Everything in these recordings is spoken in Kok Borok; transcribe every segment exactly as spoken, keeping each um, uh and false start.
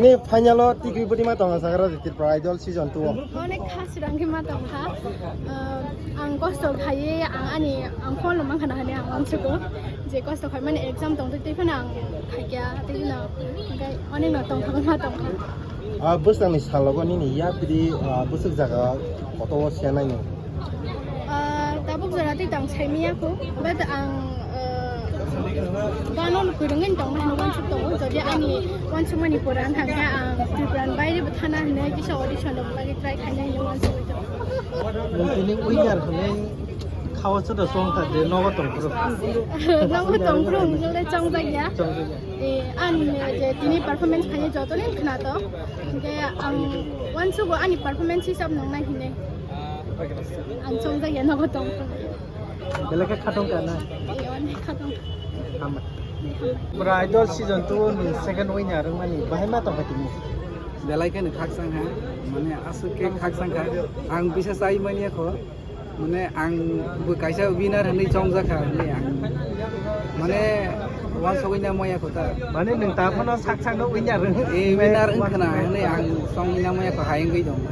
Ni final o tikri bwtwi ma tongo Sagra Tripura Idol season two o. Onek khas rang khe ma tong kha. Ah, ang kosto khaiwi ang ani ang phone rok mankha na hwnwi ang uansugo. Je kosto khaimani exam tongtwi twi phano ang khaikya tei no hwnkhe onek no tongthokma tong kha. Ah, bwskangni salogo nini yapri, ah, bwswk jaga koto o se naino? Ah, tabuk jora tei tong saimaya kho, but ang, ah, gano kwrwngwi tongna hwnwi uansuk tongo. Jodi ani uansukmani pore wngkha khe ang Tripura ni baire bo thana hwnwi kisa audition rok bagwi try khaina hwnwi uansugwi tongo. Nung tini winner hwnwi khao se da song kha je nogo tong phuru. Nogo tong phuru hwnwi le chongjak ya. Chongjak ya. Eh, ani je tini performance khainai joto ni khna to. Hwnkhe ang uansugo ani performance hisab nung nai hwnwi. Ang chongjak ya nogo tong phuru. Belai khe khatong ka na? Eh, onek khatong. Hambai. Hambai. Pura Idol season two ni second winner wngmani bahai ma tongkha tini? Belai kheno khakchang ha, mane aswk khe khakchang kha. Ang bisa chai manya kho, mane ang bo kaisa winner hwnwi chongjak kha hwnwi ang, mane uansugwi na maya kho ta. Mane nwng ta phano sak sakno winner wng. Eh, winner wngkhna hwnwi ang chongwi na maya kho, hai wngwi dong.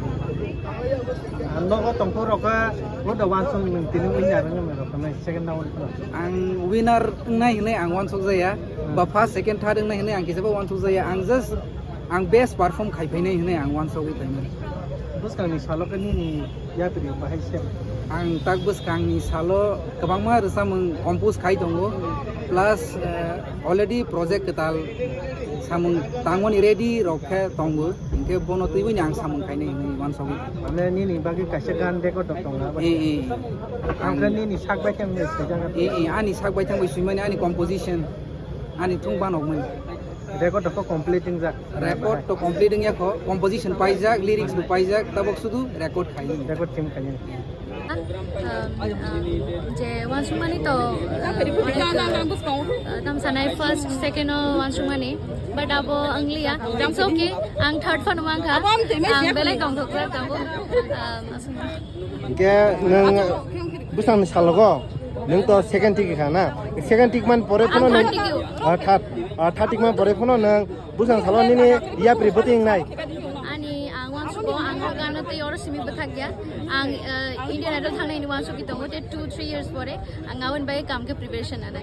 Ang nogo tongphuru rokha, bo da uansuk nwng tini winner wngwi rokha nai second round phano. Ang winner wngnai hwnwi ang uansuk jaya, hmm, ba first, second, third wngnai hwnwi ang kisa bo uansuk jaya. Ang just, ang best perform khai phainai hwnwi ang uansugwi phainai. Bwskangni salo khe nini yapri bahai se? Ang tak bwskangni salo kwbangma rwchapmung compose khai tongo, plus, eh, already project kwtal samung tangmani ready rok khe tongo, hinkhe bono twiwi ni ang samung khainai hinwi uansugwi. Mane nini bagwi kaisa gan record rok tongo abo? Eh, eh. Ang khe nini sak bai thang swijak. Eh, eh, ani sak bai thang bai swimani ani composition, ani thung banokmani. Record rok complete wngjak? Record to complete wngya kho, composition paijak, lyrics bo paijak, tabok sudu record khaini. Record team khaini. Um, um, je uansukmani to, uh, onek, uh, tam sanai first, second o uansukmani, but abo wngliya. It's okay, ang third phano mankha, ang belai tongthokjak tabuk. Um, aswk. Hingke nwng bwsangni salogo nwng to second ticket kha na? Second ticket man pore phano nwng, ah, third, ah, third ticket man pore phano nwng bwsang salo nini yapri bwtwi wngnai? Ani ang uansugo, ang o gano tei oro simi bwthakya. Ang, eh, Indian Idol thangnaini uansugwi tongo, tei two, three years pore ang aboni bagwi kam khe preparation nanai.